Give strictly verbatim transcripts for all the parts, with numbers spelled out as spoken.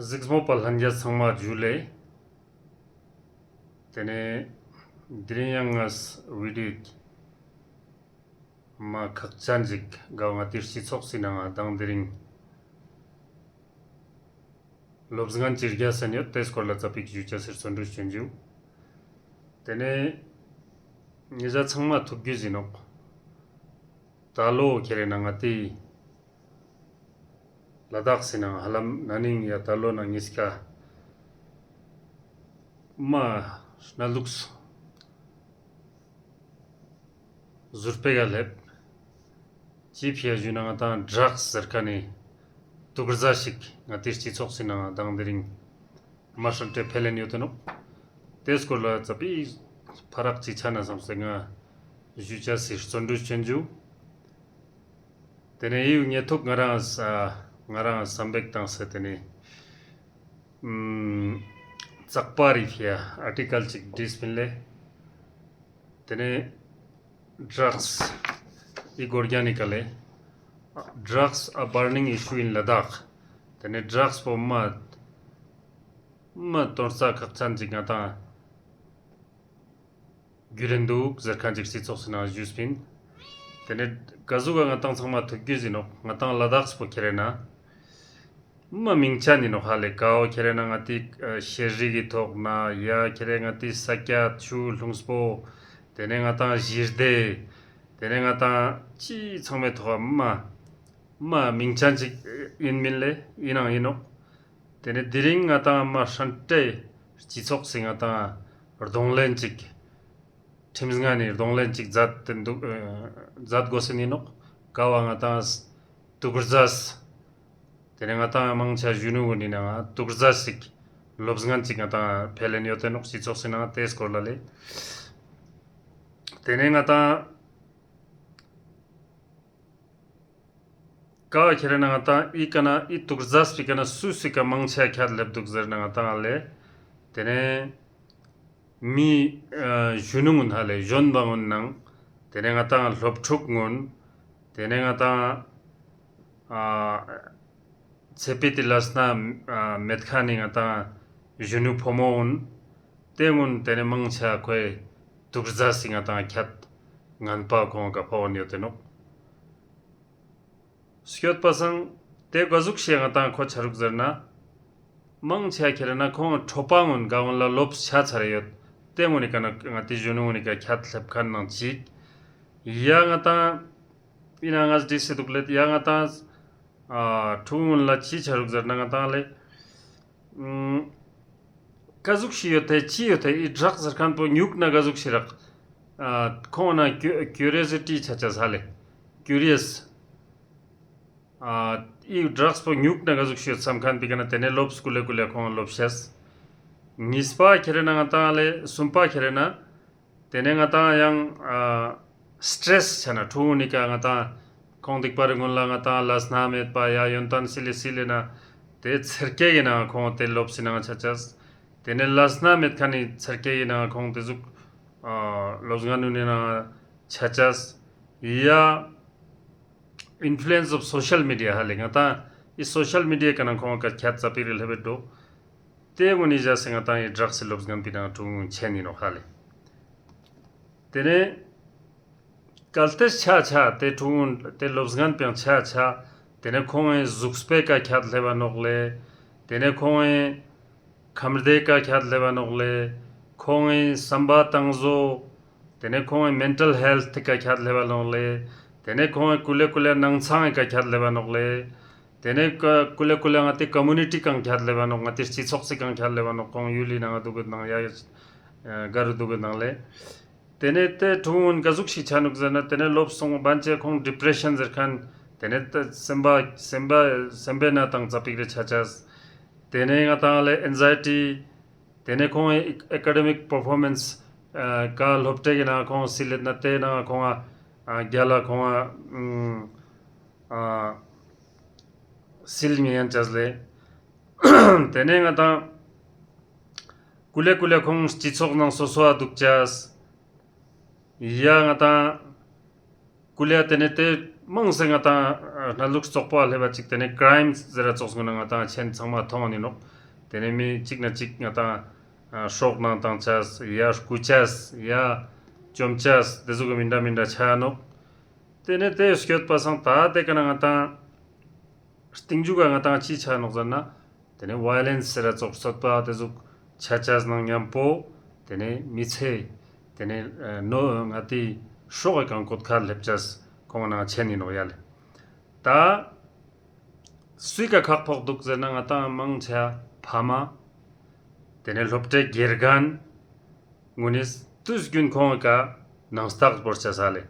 གཟིགས་མོ་པ་ལྷན་རྒྱས་ཚང་མ་ཇུ་ལེ། དེ་ནས་དེ་རིང་ཡང་ངས་བི་ཌིའོ་མ་ཁག་ཅན་ཅིག་ག་ང་ཏི་སྤྱི་ཚོགས་སི་ནང་ང་དང་དེ་རིང་སློབ་སྔན་ཅིག་རྒྱས་སེ་ཡོད། དེ་སྐོར་ལ་ཙ་པིག་ཞུ་ཅེས་སི་བརྩོན་འགྲུས་ཅོ་ཨིན། དེ་ནས་ཉེ་ཞ་ཚང་མ་ཐུགས་རྒྱུས་ཨིན་ནོག། ད་ལོ་ཁྱེར་ན་ང་ཏི་ལ་དྭགས་སི་ནང་ཧ་ལམ་ན་ནིང་ཡ་ད་ལོ་ནང་ཉིས་ཀ་མ་ན་ལུགས་ཟུར་པེ་ག་ལེབ། ཅི་ཕི་ཡ་ཞུ་ན་ང་དང་ཌྲགས་ཟེར་ཁན་ནི་དུག་རྫས་ཤིག་ང་ཏི་སྤྱི་ཚོགས་སི་ནང་ང་དང་དེ་རིང་མ་ཧྲན་ཏེ་འཕེལ་ལེན་ཡོད་དེ་ནོག། དེ་སྐོར་ལ་ཙ་པིག་ཕ་རག་ཅིག་ཆ་ན་བསམ་སེ་ང་ཞུ་ཅེས་སི་བརྩོན་འགྲུས་ཅོ་ཨིན། དེ་ནས་ཡུ་ཉེ་ཐུག་ང་རང་ས་ང་རང་བསམ་པེག་བཏང་སེ་དེ་ནས་ཙག་པ་རི་ཕི་ཡ་ཨར་ཊི་ཀལ་ཅིག་བྲིས་པིན་ལེ། དེ་ནས་ཌྲགས་ཨི་གོ་རྒྱ་ནི་ཀ་ལེ། Drugs a burning issue in Ladakh. དེ་ནས་ཌྲགས་པོ་མ་མ་དོན་རྩ་ཁག་ཅན་ཅིག་ང་དང་རྒྱུ་རེན་འདུག་ཟེར་ཁན་ཅིག་སྤྱི་ཚོགས་སི་ནང་ཞུས་པིན། དེ་ནས་ག་ཟུག་ག་ང་དང་ཚང་མ་ཐུགས་རྒྱུས་ཨིན་ནོག། ང་དང་ལ་དྭགས་པོ་ཁྱེར་ན་མ་མིང་ཆ་ནི་ནོག་ཧ་ལེ། ཀ་བོ་ཁྱེར་ན་ང་ཏི་ཤེས་རིག་གི་ཐོག་ན་ཡ་ཁྱེར་ང་ཏི་ས་ཀྱད་ཆུ་ལུངས་པོ། དེ་ནས་ང་དང་ཞི་བདེ། དེ་ནས་ང་དང་ཅི་ཚང་མའི་ཐོག་མ་མ་མིང་ཆ་ཅིག་ཨིན་མིན་ལེ་ཨིན་ནང་ཨིན་ནོག། དེ་ནས་དེ་རིང་ང་དང་མ་ཧྲན་ཏེ་སྤྱི་ཚོགས་སི་ང་དང་གདོང་ལེན་ཅིག་ཁྲིམས་ངན་ནི་གདོང་ལེན་ཅིག་མཛད་དེ་འདུག། ཨ་མཛད་དགོས་སེ་ཨིན་ནོག། ཀ་བོ་ང་དང་དུག་རྫས། དེ་ནས་ང་དང་མང་ཆེ་གཞོན་ནུ་གུན་ནི་ནང་ང་དུག་རྫས་ཤིག་སློབ་སྔན་ཅིག་ང་དང་འཕེལ་ལེན་ཡོད་དེ་ནོག་སྤྱི་ཚོགས་སི་ནང་ང་། དེ་སྐོར་ལ་ལེ། དེ་ནས་ང་དང་ཀ་བོ་ཁྱེར་ན་ང་དང་ཨི་ཀ་ན་ཨི་དུག་རྫས་པི་ཀ་ན་སུ་སི་ཀ་མང་ཆེ་ཁྱད་ལེབ་འདུག་ཟེར་ན་ང་དང་ལེ། དེ་ནས་མི་ཨ་གཞོན་ནུ་གུན་ཧ་ལེ་གཞོན་པ་གུན་ནང་། དེ་ནས་ང་དང་སློབ་ཕྲུག་གུན། དེ་ནས་ང་དང་ཨ་ཚེ་ཕི་ཏི་ལས་སྣ་ཨ་མེད་ཁན་ནི་ང་དང་གཞོན་ནུ་ཕོ་མོ་གུན། དེ་གུན་དེ་ནས་མང་ཆེ་ཁོའི་དུག་རྫས་སི་ང་དང་ཁྱད་ངན་པ་ཁོང་ག་ཕོག་ཡོད་དེ་ནོག། སྐྱོད་པ་སང་དེ་ག་ཟུག་ཤེས་ང་དང་ཁོ་ཆ་རུག་ཟེར་ན། མང་ཆེ་ཁྱེར་ན་ཁོང་ཁྲོ་པ་གུན་ག་གུན་ལ་ལོབས་ཆ་ཚར་ཡོད། དེ་གུན་ནི་ཀ་ན་ང་ཏི་གཞོན་ནུ་གུན་ནི་ཀ་ཁྱད་ལེབ་ཁན་ནང་ཅིག། ཡ་ང་དང་ཨིན་ན་ང་ཏི་སི་དུག་ལེ། ཡ་ང་དང་ཨ་ཕྲུ་གུ་གུན་ལ་ཅི་ཆ་རུག་ཟེར་ན་ང་དང་ལེ། ཨུམ། ག་ཟུག་ཤིག་ཡོད་དེ་ཅི་ཡོད་དེ་ཨི་ཌྲགས་ཟེར་ཁན་པོ་ཉུག་ན་ག་ཟུག་ཤིག་རག། ཨ་ཁོང་ན་ཀུ་ཀུ་རི་ཡོ་སི་ཊི་ཆ་ཆ་ས་ལེ། ཀུ་རི་ཡོ་སི། ཨ་ཨི་ཌྲགས་པོ་ཉུག་ན་ག་ཟུག་ཤིག་ཡོད་སམ་ཁན་པི་ཀ་ན་དེ་ནས་ལོབས་ཀུ་ལེ་ཀུ་ལེ་ཁོང་ལོབས་ཤེས། ཉིས་པ་ཁྱེར་ན་ང་དང་ལེ་སུམ་པ་ཁྱེར་ན། དེ་ནས་ང་དང་ཡང་ཨ་སི་ཊྲེས་ཆ་ན་ཕྲུ་གུ་གུན་ནི་ཀ་ང་དང་ཁོང་སྡིག་པ་རི་གུན་ལ་ང་དང་ལས་སྣ་མེད་པ་ཡ་ཡོན་ཏན་སི་ལི་སི་ལི་ན་དེ་ཚེར་ཀེ་གི་ནང་ཁོང་དེ་ལོབས་སི་ནང་ཆ་ཆས། དེ་ནས་ལས་སྣ་མེད་ཁན་ནི་ཚེར་ཀེ་གི་ནང་ཁོང་དེ་ཟུག་ཨ་ལོབས་སྔན་ནུ་ནི་ནང་ཆ་ཆས། ཡ་ཨིན་ཕུ་ལུ་ཨེན་སི་ཨོབ་སོ་ཤལ་མི་ཌི་ཡ་ཧ་ལེ། ང་དང་ཨི་སོ་ཤལ་མི་ཌི་ཡ་ཀ་ན་ཁོང་ཀ་ཁྱད་ཙ་པིག་རེ་ལེབ་བེ་འདུག། དེ་གུན་ནི་ཞག་སེ་ང་དང་ཨི་ཌྲགས་སི་ལོབས་སྔན་པི་ནང་ཕྲུ་གུ་ཆེན་ཨིན་ནོག་ཧ་ལེ། དེ་ནས་གལ་ཏེ་ཆ་ཆ་དེ་ཕྲུ་གུ་དེ་ལོབས་སྔན་པའང་ཆ་ཆ། དེ་ནས་ཁོང་ངི་གཟུགས་པོའི་ཀ་ཁྱད་ལེབ་བ་ནོག་ལེ། དེ་ནས་ཁོང་ངི་ཁམས་བདེ་ཀ་ཁྱད་ལེབ་བ་ནོག་ལེ། ཁོང་ངི་བསམ་པ་བཏང་བཟོ། དེ་ནས་ཁོང་ངི་མེན་ཊལ་ཧེལ་ཐི་ཀ་ཁྱད་ལེབ་བ་ནོག་ལེ། དེ་ནས་ཁོང་ངི་ཀུ་ལེ་ཀུ་ལེ་ནང་ཚང་ངི་ཀ་ཁྱད་ལེབ་བ་ནོག་ལེ། དེ་ནས་ཀ་ཀུ་ལེ་ཀུ་ལེ་ང་ཏི་ཀོ་མུ་ནི་ཊི་ཀའང་ཁྱད་ལེབ་བ་ནོག། ང་ཏི་སྤྱི་ཚོགས་སི་ཀའང་ཁྱད་ལེབ་བ་ནོག། ཁོང་ཡུལ་ལི་ནང་འདུག་གི་ནང་ཡ་ག་རུ་འདུག་གི་ནང་ལེ། དེ་ནས་དེ་ཕྲུ་གུ་གུན་ག་ཟུག་ཤིག་ཆ་ནུག་ཟེར་ན། དེ་ནས་ལོབས་སོང་བན་ཆེ་ཁོང་ཌི་པྲེ་ཤན་ཟེར་ཁན། དེ་ནས་དེ་སེམས་པ་སེམས་པ་སེམས་པའི་ནད་དང་ཙ་པིག་རེ་ཆ་ཆས། དེ་ནས་ང་དང་ལེ་ཨེན་ཛའི་ཊི། དེ་ནས་ཁོང་ངི་ཨེ་ཀ་ཌེ་མིག་པར་ཕོར་མེནས་ཀ་སློབ་གྲྭའི་ནང་ཁོང་སི་ལེད་ན་དེ་ནང་ཁོང་ང་རྒྱལ་ལ་ཁོང་ང་སིལ་ཉེ་ཡན་ཆས་ལེ། དེ་ནས་ང་དང་ཀུ་ལེ་ཀུ་ལེ་ཁོང་སྤྱི་ཚོགས་ནང་སོ་སོ་ཨ་འདུག་ཅས། ཡ་ང་དང་ཀུ་ལེ་དེ་ནས་དེ་མང་སེ་ང་དང་ གནས་ལུགས་བཙོག་པོ་སླེབས་པ་ཅིག་ཏེ་ནེ་ཀྲའིམ་ཟེར་ར་ཙོགས་གུན་ན་ང་ཏང་མཆན་ཚང་མ་ཐོང་ནི་ནོག། ཏེ་ནེ་མི་ཅིག་ན་ཅིག་ང་ཏང་ཨ་སྲོག་ནང་ཏང་ཅེས་ཡ་རྐུ་ཅེས་ཡ་བཅོམ་ཅེས་ཏེ་ཟུག་གི་མི་འདྲ་མི་འདྲ་ཆ་ནོག། ཏེ་ནེ་ཏེ་སྐྱོད་པ་སང་ད་ཏེ་ཀ་ན་ང་ཏང་སྟིང་མཇུག་ག་ང་ཏང་ཅི་ཆ་ནོག་ཟེར་ན། ཏེ་ནེ་ཝའི་ལེནས་ཟེར་ར་ཙོགས་རྩོད་པ་ཏེ་ཟུག་ཆ་ཅེས་ནང་མཉམ་པོ་ཏེ་ནེ་མི་ཚེ་ཏེ་ནེ་ཨ་ནོ་ང་ཏི་སྲོག་གི་གང་ཁོད་ཁ་སླེབས་ཅེས་ཁོང་ནང་ཆེན་ནི་ནོག་ཡ་ལེ། ད་སུའི་ཀ་ཁག་ཕོག་དུག་ཟེར་ན་ང་ཏང་མང་ཆེ་ཕ་མ་ཏེ་ནེ་སློབ་གྲྭའི་དགེ་རྒན་གུན་ནི་དུས་རྒྱུན་ཁོང་གི་ཀ་ནང་རྟགས་བོར་ཅེས་ལེ།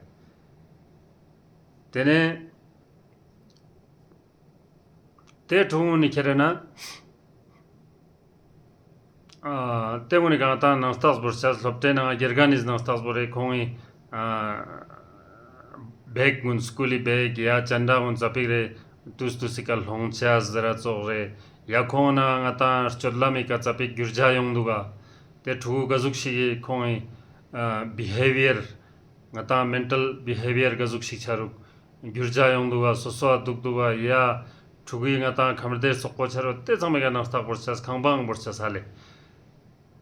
ཏེ་ནེ་ཏེ་ཕྲུ་གུ་གུན་ནི་ཁྱེར་ན་ཨ་ཏེ་གུན་ནི་གང་ཏང་ནང་རྟགས་བོར་ཅེས་སློབ་གྲྭའི་ནང་དགེ་རྒན་ནི་ནང་རྟགས་བོར་རེ་ཁོང་ངི་ཨ་བེག་གུན་སྐུལ་ལི་བེག་ཡ་ཅན་དྲ་གུན་ཙ་པིག་རེ་ཏུས་ཏུས་སི་ཀ་ལྷོང་ཅེས་ཟེར་ར་ཙོགས་རེ་ཡ་ཁོང་ན་ང་ཏང་སྤྱོད་ལམ་མི་ཀ་ཙ་པིག་འགྱུར་བ་ཡོང་དུག་ག། ཏེ་ཕྲུ་གུ་ག་ཟུག་ཞིག་གི་ཁོང་ངི་ཨ་བི་ཧེ་བི་ཡར་ང་ཏང་མེན་ཊལ་བི་ཧེ་བི་ཡར་ག་ཟུག་ཞིག་ཆ་རུག། འགྱུར་བ་ཡོང་དུག་ག་སོ་སོ་ཨ་དུག་དུག་ག་ཡ་ཕྲུ་གུའི་ང་ཏང་ཁམས་བདེ་སོག་པོ་ཆ་རུག་ཏེ་ཚང་མའི་ཀ་ནང་རྟགས་བོར་ཅེས་ཁང་པའང་བོར་ཅེས་ལེ།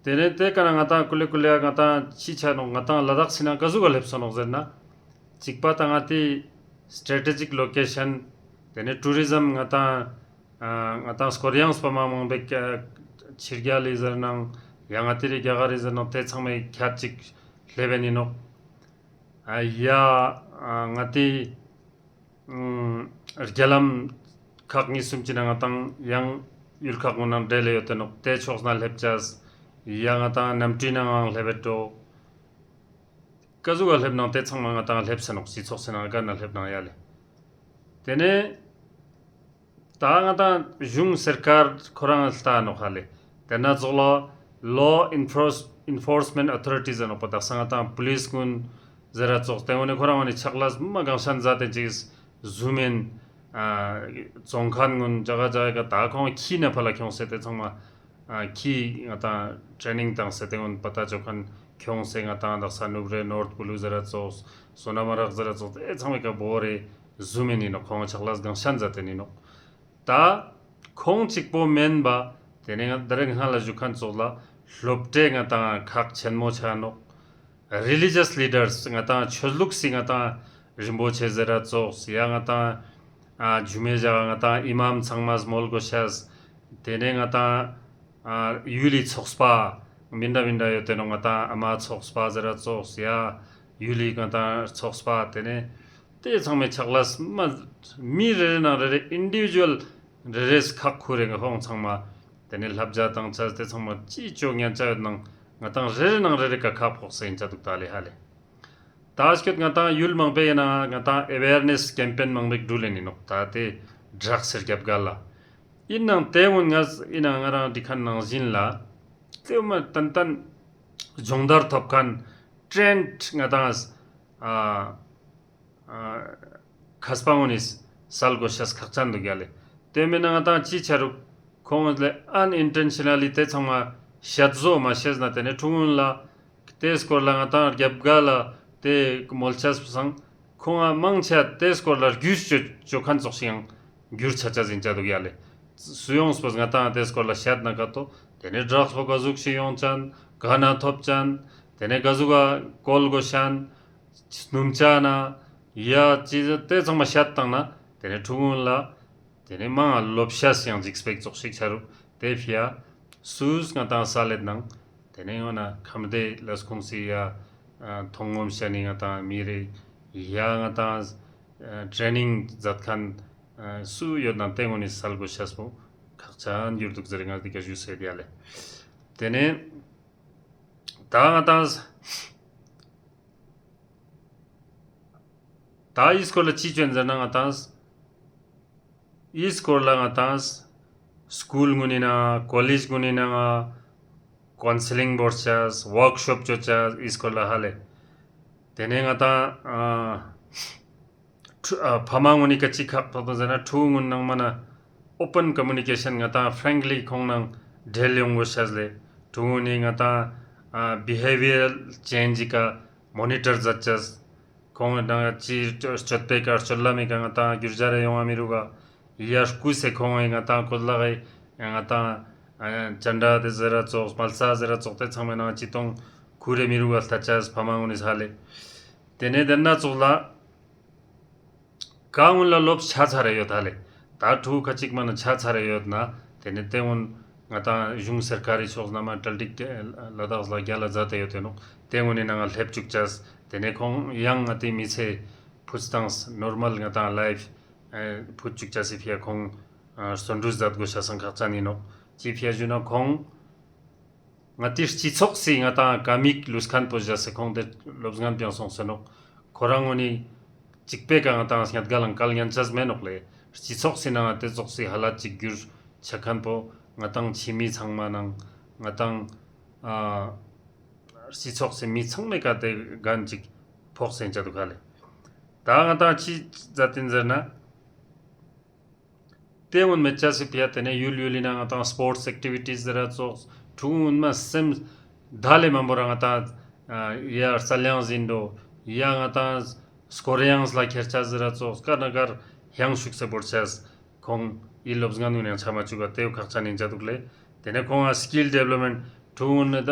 ཏེ་ནེ་ཏེ་ཀ་ན་ང་ཏང་ཀུ་ལེ་ཀུ་ལེ་ང་ཏང་ཅི་ཆ་ནོག་ང་ཏང་ལ་དྭགས་སི་ནང་ག་ཟུག་ག་སླེབས་སོ་ནོག་ཟེར་ན། ཅིག་པ་ཏ་ང་ཏི་སི་ཊེ་ཊེ་ཇིག་ལོ་ཀེ་ཤན་ཏེ་ནེ་ཊུ་རི་ཟམ་ང་ཏང་ཨ་ང་ཏང་སྐོར་ཡང་སྤ་མ་མང་པོ་ཕི་གྱལ་ལི་ཟེར་ནང་ཡ་ང་ཏི་རི་གྱ་གར་རི་ཟེར་ནང་ཏེ་ཚང་མའི་ཁྱད་ཅིག་སླེབས་ཨིན་ནོག། ཨ་ཡ་ཨ་ང་ཏི་ཨ་རྒྱ་ལམ་ཁག་གཉིས་གསུམ་ཅིག་ནང་ང་ཏང་ཡང་ཡུལ་ཁག་གུན་ནང་འབྲེལ་ལེ་ཡོད་དེ་ནོག། ཏེ་ཕྱོགས་ནང་སླེབས་ཅེས་ཡ་ང་ཏང་གནམ་གྲུའི་ནང་ང་སླེབས་པའི་འགྲོ། ག་ཟུག་ག་སླེབས་ནང་ཏེ་ཚང་མ་ང་ཏང་སླེབས་སེ་ནོག། སྤྱི་ཚོགས་སི་ནང་ག་ན་སླེབས་ནང་ཡ་ལེ། ཏེ་ནེ་ད་ང་ཏང་གཞུང་སར་ཀར་ཁོ་རང་ལྟ་ནོག་ཧ་ལེ། ཏེ་ན་ཙོགས་ལ་ལོ་ཨིན་ཕོརས་ཨིན་ཕོརས་མེན་ཨོ་ཐོ་རི་ཊིས་ཟེར་ནོག་པ་དག་ས་ང་ཏང་པུ་ལིས་གུན་ཟེར་ར་ཙོགས་ཏེ་གུན་ནི་ཁོ་རང་གུན་ནི་ཆག་ལས་མ་གང་ཤན་ཛད་དེ་ཅིག་ཟུམ་ཨིན། ཨ་ཙོང་ཁན་གུན་ཇ་ག་ཇ་ག་ད་ཁོང་ཁྱི་ནེ་ཕ་ལ་ཁྱོངས་སེ་ཏེ་ཚང་མ་ཨ་ཁྱི་ང་ཏང་ཊྲེ་ནིང་ཏང་སེ་ཏེ་གུན་པ་ཏ་ཅོ་ཁན་ཁྱོངས་སེ་ང་ཏང་དག་ས་ནུབ་རེ་ནོརྠ་པུ་ལུ་ཟེར་ར་ཙོགས་སོ་ན་མ་རག་ཟེར་ར་ཙོགས་ཏེ་ཚང་མའི་ཀ་བོ་རེ་ཟུམ་ཨིན་ཨིན་ནོག། ཁོང་ཆག་ལས་གང་ཤན་ཛད་དེ་ཨིན་ནོག། ད་ཁོང་ཅིག་པོ་མེན་པ་ཏེ་ནེ་ང་ད་རེ་སྔ་ལ་ཞུ་ཁན་ཙོགས་ལ་སློབ་གྲྭའི་ང་ཏང་ཁག་ཆེན་མོ་ཆ་ནོག། རི་ལི་ཇས་ལི་ཌར་སི་ང་ཏང་ཆོས་ལུགས་སི་ང་ཏང་རིན་པོ་ཆེ་ཟེར་ར་ཙོགས་ཡ་ང་ཏང་ཨ་ཇུ་མེ་ཇ་ང་ཏང་ཨི་མམ་ཚང་མ་མོལ་གོས་ཤེས། ཏེ་ནེ་ང་ཏང་ཨ་ཡུལ་ལི་ཚོགས་པ་མི་འདྲ་མི་འདྲ་ཡོད་དེ་ནོག། ང་ཏང་ཨ་མ་ཚོགས་པ་ཟེར་ར་ཙོགས་ཡ་ཡུལ་ལི་ང་ཏང་ཚོགས་པ་ཏེ་ནེ་ཏེ་ཚང་མའི་ཆག་ལས་མ་མི་རེ་རེ་ནང་རེ་རེ་ཨིན་ཌི་བི་ཇུ་ཨལ་རེ་རེས་ཁག་ཁུར་རེ་ང་ཁོང་ཚང་མ་ཏེ་ནེ་ལྷབ་ཇ་ཏང་ཅེས་ཏེ་ཚང་མ་ཅི་ཅོ་ཉན་ཅ་ཡོད་ནང་ང་ཏང་རེ་རེ་ནང་རེ་རེ་ཀ་ཁག་ཕོག་སེ་ཨིན་ཅ་དུག་ད་ལེ་ཧ་ལེ། ད་སྐྱོད་ང་ཏང་ཡུལ་མང་པོའི་ནང་ང་ང་ཏང་ཨེ་ཝེར་ནེས་ཀེམ་པེན་མང་པོ་ཞིག་འགྲུལ་ལེན་ཨིན་ནོག། ད་ཏེ་ཌྲགས་སི་རྒྱབ་གལ་ལ་ཨིན་ནང་ཏེ་གུན་ང་ཨིན་ནང་ང་རང་འདི་ཁན་ནང་བཞིན་ལ་ཏེ་མ་ཏན་ཏན་སྦྱོང་བརྡར་ཐོབ་ཁན་ཊྲེནཌ་ང་ཏང་ཨ་ཨ་ཁས་པ་གུན་ནི་སལ་གོས་ཤེས་ཁག་ཅན་དུག་ཡ་ལེ། ཏེ་མེན་ན་ང་ཏང་ཅི་ཆ་རུག་ཁོང་ལེ་ཨན་ཨིན་ཊེན་ཤ་ན་ལི་ཏེ་ཚང་མ་ཤད་ཟོ་མ་ཤེས་ན་ཏེ་ནེ་ཕྲུ་གུན་ལ་ཏེ་སྐོར་ལ་ང་ཏང་རྒྱབ་གལ་ལ་ཏེ་མོལ་ཆ་སང་ཁོང་ང་མང་ཆེ་ཏེ་སྐོར་ལ་རྒྱུས་ཅོ་ཅོ་ཁན་ཙོགས་ཤིག་ཡང་འགྱུར་ཆ་ཆ་ཨིན་ཅ་དུག་ཡ་ལེ། སུ་ཡོངས་པོས་ང་ཏང་ཏེ་སྐོར་ལ་ཤད་ན་ཀ་ཏོ་ཏེ་ནེ་ཌྲགས་པོ་ག་ཟུག་ཤིག་ཡོང་ཅན་ག་ན་ཐོབ་ཅན་ཏེ་ནེ་ག་ཟུག་ག་བཀོལ་གོས་ཤན་སྣུམ་ཆ་ན་ཡ་ཅི་ཏེ་ཚང་མ་ཤད་ཏང་ན་ཏེ་ནེ་ཕྲུ་གུན་ལ་ཏེ་ནེ་མང་ང་ལོབ་ཤེས་ཡང་ཇིགས་པེག་ཙོགས་ཤིག་ཆ་རུག། ཏེ་ཕི་ཡ་སུས་ང་ཏང་སལ་ལེད་ནང་ཏེ་ནེ་ཡོང་ན་ཁམས་བདེ་ལས་ཁུངས་སི་ཡ་ཨ་མཐོང་ངོམ་ཤ་ནི་ང་ཏང་མི་རེ་ཡ་ང་ཏང་ཨ་ཊྲེ་ནིང་ཛད་ཁན་ཨ་སུ་ཡོད་ན་ཏེ་གུན་ནི་སལ་གོས་ཤེས་པོ་ཁག་ཅན་གྱུར་དུག་ཟེར་ང་འདི་ཀ་ཞུས་སེ་ཡ་ལེ། ཏེ་ནེ་ད་ང་ཏང་ད་འི་སྐོར་ལ་ཅི་ཅོ་ཨིན་ཟེར་ན་ང་ཏང་འི་སྐོར་ལ་ང་ཏང་སྐུལ་གུན་ནི་ནང་ང་ཀོ་ལེཇ་གུན་ནི་ནང་ང་ཀོན་སེ་ལིང་བོར་ཅེས་ཝོརཀ་ཤོབ་ཅོ་ཅེས་འི་སྐོར་ལ་ཧ་ལེ། ཏེ་ནེ་ང་ཏང་ཨ་ཕྲུ་ཨ་ཕ་མ་གུན་ནི་ཀ་ཅི་ཁག་ཕོག་དུག་ཟེར་ན་ཕྲུ་གུ་གུན་ནང་མ་ན་ཨོ་པན་ཀོ་མུ་ནི་ཀེ་ཤན་ང་ཏང་ཕྲེང་ཀ་ལི་ཁོང་ནང་འབྲེལ་ཡོང་གོས་ཤེས་ལེ། ཕྲུ་གུ་གུན་ནི་ང་ཏང་ཨ་བི་ཧེ་བི་ཡར་ཅེན་ཇི་ཀ་མོ་ནི་ཊར་ཛད་ཅེས། ཁོང་ནང་ཅི་སྤྱོད་པའི་ཀ་སྤྱོད་ལམ་མི་ཀ་ང་ཏང་རྒྱུ་ཆ་རེ་ཡོང་བ་མི་རུག་ག། ཡ་སྐུ་སེ་ཁོང་ང་ཏང་ཀོ་ལག་གི་ང་ཏང་ཅན་དྲ་དེ་ཟེར་ར་ཙོགས་མལ་ས་ཟེར་ར་ཙོགས་དེ་ཚང་མའི་ནང་ཅི་ཏོང་ཁུར་རེ་མི་རུག་ག་ལྟ་ཅེས་ཕ་མ་ངོ་ནི་ཧ་ལེ། དེ་ནས་དེ་ན་ཙོགས་ལ། ག་སྔོན་ལ་ལོབས་ཆ་ཚར་རེ་ཡོད་ཧ་ལེ། ད་ཕྲུ་གུ་ཁ་ཅིག་མ་ན་ཆ་ཚར་རེ་ཡོད་ན། དེ་ནས་དེ་སྔོན་ང་ཏང་གཞུང་སར་ཀར་རི་ཕྱོགས་ན་མ་གྲ་སྒྲིག་ལ་དྭགས་ལ་རྒྱལ་ལ་མཛད་དེ་ཡོད་དེ་ནོག། དེ་སྔོན་ནི་ནང་ང་སླེབས་བཅུག་ཅེས། དེ་ནས་ཁོང་ཡང་ང་ཏི་མི་ཚེ་ཕུད་སྟངས་ནོར་མལ་ང་ཏང་ལའིཕ་ཕུད་བཅུག་ཅེས་སི་ཕི་ཡ་ཁོང་བརྩོན་འགྲུས་མཛད་དགོས་ཤ་སང་ཁག་ཅན་ཡིན་ནོག། ཅི་ཕི་ཡ་ཞུ་ན་ཁོང་ང་ཏི་སྤྱི་ཚོགས་སི་ང་ཏང་ཀ་མིག་ལུས་ཁན་པོ་ཞག་སེ་ཁོང་དེ་ལོབས་ངན་པ་སོང་སེ་ནོག། ཁོ་རང་ངོ་ནི་ཅིག་པེ་ཀ་ང་ཏང་སྙད་ག་ལང་ཀལ་ཉན་ཅེས་མེད་ནོག་ལེ། སྤྱི་ཚོགས་སི་ནང་དེ་ཙོགས་སི་ཧ་ལ་ཅིག་གྱུར་ཆ་ཁན་པོ་ང་ཏང་ཕྱི་མི་ཚང་མ་ནང་ང་ཏང་ཨ་སྤྱི་ཚོགས་སི་མི་ཚང་མའི་ཀ་དེ་གན་ཅིག་ཕོག་སེ་ཅ་དུག་ཧ་ལེ། ད་ང་ཏང་ཅི་མཛད་དེ་ཟེར་ན། དེ་སྔོན་མེད་ཅེས་སི་ཕི་ཡ་དེ་ནས་ཡུལ་ཡུལ་ལི་ནང་ང་ཏང་སྤོར་ཊས་ཨེག་ཊི་བི་ཊིས་ཟེར་ར་ཙོགས་ཕྲུ་གུ་སྔོན་མ་སེམས་ད་ལེ་མང་པོ་ར་ང་ཏང་ཡ་རྩལ་ཡང་ཟིན་འགྲོ་ཡ་ང་ཏང་སྐོར་ཡང་ལ་ཁྱེར་ཅེས་ཟེར་ར་ཙོགས་ཀ་ན་ཀར་ཡང་ཤུགས་སེ་བོར་ཅེས་ཁོང་ཡི་ལོབས་ངན་ནུ་ནང་ཆ་མ་བཅུག་ག་དེ་བོ་ཁག་ཅན་ཡིན་ཅ་དུག་ལེ། དེ་ནས་ཁོང་ང་སྐིལ་ཌེ་ཝེ་ལོབ་མེན་ཊ་ཕྲུ་གུ་ནི་ད་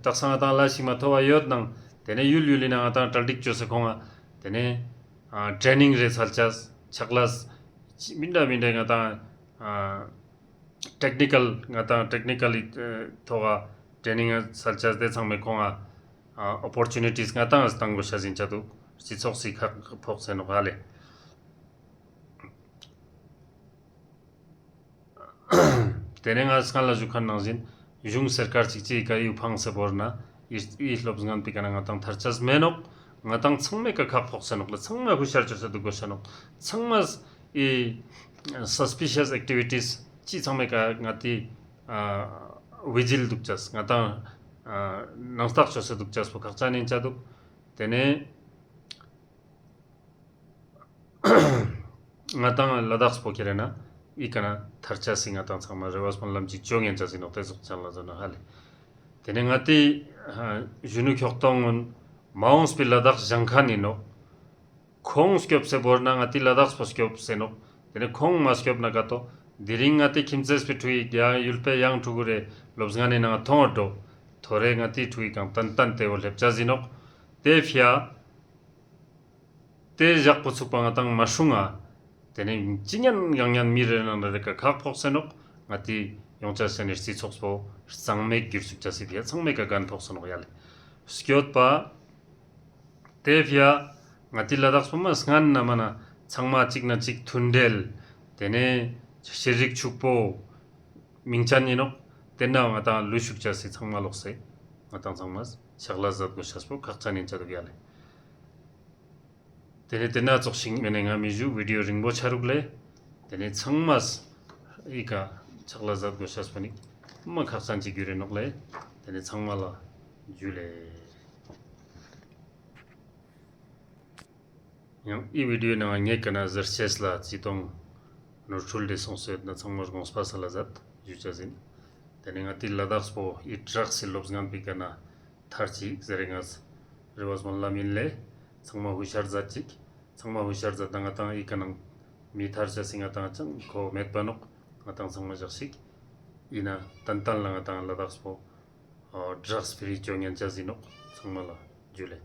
དག་ས་ང་ཏང་ལ་ཞིག་མ་ཐོབ་པ་ཡོད་ནང་དེ་ནས་ཡུལ་ཡུལ་ལི་ནང་ང་ཏང་གྲ་སྒྲིག་བཅོས་སེ་ཁོང་ང་དེ་ནས་ཨ་ཊྲེ་ནིང་རེ་སལ་ཅེས་ཕྱག་ལས་མི་འདྲ་མི་འདྲ་ང་ཏང་ཨ་ཊེག་ནི་ཀལ་ང་ཏང་ཊེག་ནི་ཀལ་ལི་ཐོག་ག་ཊྲེ་ནིང་སལ་ཅེས་དེ་ཚང་མའི་ཁོང་ང་ཨ་ཨོ་པོར་ཅུ་ནི་ཊིས་ང་ཏང་ང་སྟང་དགོས་ཤ་ཟིན་ཅ་དུག། སྤྱི་ཚོགས་སི་ཁག་ཕོག་སེ་ནོག་ཧ་ལེ། དེ་ནས་ང་སྔ་ལ་ཞུ་ཁན་ནང་བཞིན་གཞུང་སར་ཀར་ཅིག་ཅིག་ག་ཡུ་ཕངས་སེ་བོར་ན་ཡི་ཡི་ལོབས་ངན་པའི་ཀ་ན་ང་ཏང་ཐར་ཅེས་མེད་ནོག། ང་ཏང་ཚང་མའི་ཀ་ཁག་ཕོག་སེ་ནོག་ལེ། ཚང་མ་ཧུ་ཤར་ཅོས་སེ་དུག་དགོས་ཤ་ནོག། ཚང་མ་ཡི་སས་པི་ཤས་ཨེག་ཊི་བི་ཊིས་ཅི་ཚང་མའི་ཀ་ང་ཏི་ཨ་བི་ཇིལ་དུག་ཅེས་ང་ཏང་ཨ་ནང་རྟགས་ཅོས་སེ་དུག་ཅེས་པོ་ཁག་ཅན་ཡིན་ཅ་དུག། དེ་ནས་ང་ཏང་ལ་དྭགས་པོ་ཁྱེར་ན་ཨི་ཀ་ན་ཐར་ཅེས་སི་ང་ཏང་ཚང་མ་རེ་བ་སྨོན་ལམ་ཅིག་ཅོ་ཉན་ཅེས་ཡིན་ནོག། དེ་ཙོགས་ཅན་ལ་ཟོ་ན་ཧ་ལེ། དེ་ནས་ང་ཏི་གཞོན་ནུ་ཁྱོག་ཐོང་ངོ་མ་འོངས་པའི་ལ་དྭགས་ཞང་ཁན་ཡིན་ནོག། ཁོང་སྐྱོབ་སེ་བོར་ན་ང་ཏི་ལ་དྭགས་པོ་སྐྱོབ་སེ་ནོག། དེ་ནས་ཁོང་མ་སྐྱོབ་ན་ཀ་ཏོ་དེ་རིང་ང་ཏི་ཁྱིམ་མཚེས་པའི་ཕྲུ་གུ་ཡ་ཡུལ་པའི་ཡང་ཕྲུ་གུ་རེ་ལོབས་ངན་ནི་ནང་ཐོང་འགྲོ། ཐོ་རེ་ང་ཏི་ཕྲུ་གུ་གང་ཏན་ཏན་དེ་བོ་སླེབས་ཅེས་ཡིན་ནོག། དེ་ཕི་ཡ། དེ་ཞག་པོ་ཚུགས་པ་ང་ཏང་མ་སྲུང་ང་། དེ་ནས་ཅི་ཉན་གང་ཉན་མི་རེ་ནང་རེ་ཀ་ཁག་ཕོག་སེ་ནོག། ང་ཏི་ཡོང་ཅེས་སེ་ནས་སྤྱི་ཚོགས་པོ་གཙང་མེད་གྱུར་ཚུགས་ཅེས་སི་ཕི་ཡ་ཚང་མའི་ཀ་གན་ཕོག་སེ་ནོག་ཡ་ལེ། སྐྱོད་པ། དེ་ཕི་ཡ་ང་ཏི་ལ་དྭགས་པོ་མ་སྔན་ན་མ་ན་ཚང་མ་གཅིག་ན་གཅིག་མཐུན་འབྲེལ། དེ་ནས་ཤེས་རིག་ཕྱུག་པོ། མིང་ཅན་ཡིན་ནོག། དེ་ན་ང་ཏང་ལུས་ཤུགས་ཅེས་སི་ཚང་མ་ལོག་སེ་ང་ཏང་ཚང་མ་ཕྱག་ལས་མཛད་དགོས་ཤེས་པོ་ཁག་ཅན་ཡིན་ཅ་དུག་ཡ་ལེ། དེ་ནས་དེ་ན་ཙོགས་ཤིག་མེད་ནས་ང་མི་ཞུ། བི་ཌི་ཡོ་རིང་པོ་ཆ་རུག་ལེ། དེ་ནས་ཚང་མ་ཨི་ཀ་ཕྱག་ལས་མཛད་དགོས་ཤེས་པོ་ནི་མ་ཁག་ཅན་ཅིག་གྱུར་རེ་ནོག་ལེ། དེ་ནས་ཚང་མ་ལ་ཇུ་ལེ། ཡང་ཨི་བི་ཌི་ཡོ་ནང་ངའི་ཀ་ན་ཟེར་ཅེས་ལ་ཅི་ཏོང་ནོར་འཁྲུལ་དེ་སོང་སོད་ན་ཚང་མ་དགོངས་པ་སལ་ལ་མཛད་ཞུ་ཅེས་ཡིན། དེ་ནས་ང་ཏི་ལ་དྭགས་པོ་ཡི་ཊྲག་སི་ལོབས་ངན་པའི་ཀ་ན་ཐར་ཅིག་ཟེར་རེ་ང་རེ་བ་སྨོན་ལམ་ཡིན་ལེ། ཚང་མ་ཧུ་ཤར་མཛད་ཅིག། ཚང་མ་ཧུ་ཤར་མཛད་ད་ང་ཏང་ཨི་ཀ་ནང་མི་ཐར་ཅེས་སི་ང་ཏང་ཅང་ཁོ་མེད་པ་ནོག། ང་ཏང་ཚང་མ་ཞག་ཞིག་ཡིན་ན་ཏན་ཏན་ལ་ང་ཏང་ལ་དྭགས་པོ་ཨ་ཌྲག་སི་ཕི་རི་ཅོ་ཉན་ཅེས་ཡིན་ནོག། ཚང་མ་ལ་ཇུ་ལེ།